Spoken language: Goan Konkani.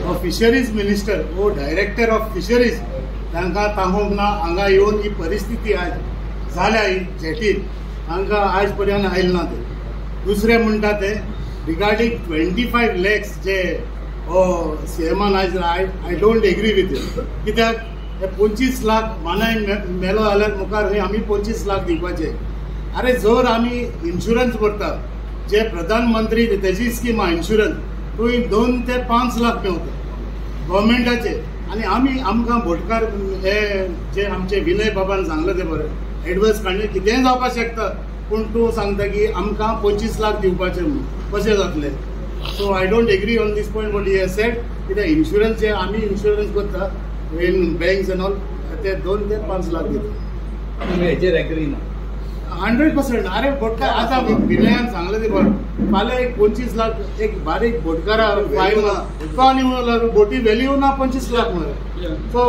हो फिशरीज मिनिस्टर हो डायरेक्टर ऑफ फिशरीज तांकां तांगूंक ना. हांगा येवन ही परिस्थिती आज जाल्या ही जेटीन तांकां आयज पर्यंत आयले ना ते. दुसरें म्हणटा ते रिगार्डींग 25 लॅक्स जे हो सीएमान आयज I don't agree with you. कित्याक हे 25 लाख मानाय मेलो जाल्यार मुखार खंय आमी 25 लाख दिवपाचे. अरे जर आमी इन्शुरन्स भरता जे प्रधानमंत्री तेजी स्कीम आहा इन्शुरन्स तुवें 2 ते 5 लाख मेवता गव्हर्मेंटाचे. आनी आमी आमकां बोटकार हे जे आमचे विनय बाबान सांगलें तें बरें एडवर्स काडले कितेंय जावपाक शकता पूण तूं सांगता की आमकां 25 लाख दिवपाचे म्हणून कशें जातलें. So I don't agree on this point what he has said. कित्याक इन्शुरन्स जे आमी इन्शुरन्स करता इन बँक्स एंड ऑल ते 2 ते 5 लाख दिता. तुमी हेचेर एग्री ना? 100%. अरे बोटकार आतां विनयान सांगलें तें बरें फाल्यां एक 25 लाख एक बारीक बोटकारा फायल तो आनी बोटी व्हॅल्यू ना 25 लाख मरे. सो